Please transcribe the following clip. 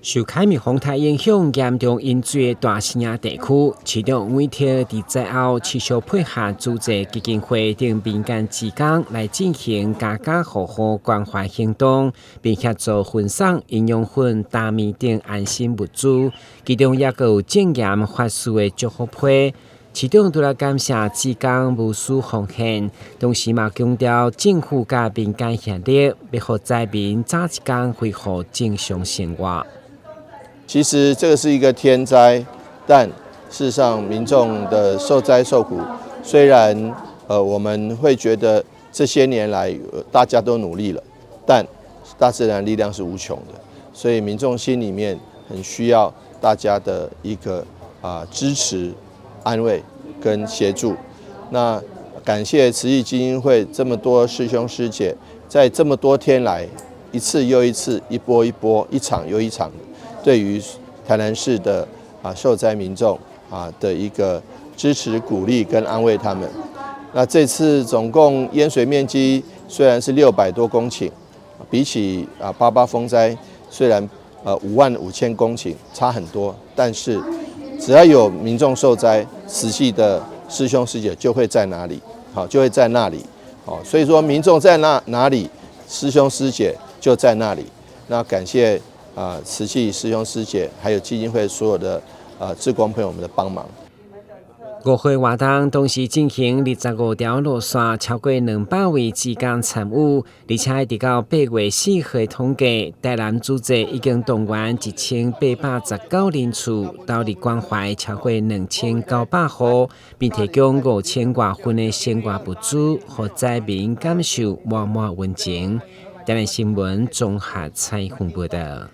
受海米風台影響嚴重淹水的大城地區，市長委託佇災後持續配合慈濟基金會等民間志工來進行家家戶戶關懷行動，並協助分送營養粉、大麵等安心物資，其中也閣有證嚴法師的祝福批。市長除了感謝志工無私奉獻，同時嘛強調政府佮民間協力，欲予災民早一工恢復正常生活。其實這個是一個天災，但事實上民眾的受災受苦，雖然我們會覺得這些年來大家都努力了，但大自然力量是無窮的，所以民眾心裡面很需要大家的一個支持、安慰跟協助。那感謝慈濟基金會這麼多師兄師姐，在這麼多天來一次又一次、一波一波、一場又一場，對於台南市的受災民眾的一個支持、鼓勵跟安慰他們。那這次總共淹水面積雖然是600多公頃，比起八八風災雖然55,000公頃差很多，但是只要有民眾受災，慈濟的師兄師姐就會在哪裡，好，就會在那裡，好，所以說民眾在那哪裡，師兄師姐就在那裡。那感謝慈濟師兄師姐，還有基金會所有的志工朋友們的幫忙。五號活動同時進行25條路線，超過200位志工參與，而且直到8月4號統計，台南慈濟已經動員1819人次，投入關懷超過2900戶，並提供5000外份的生活物資，予災民感受滿滿溫情。台南新聞綜合採訪報道。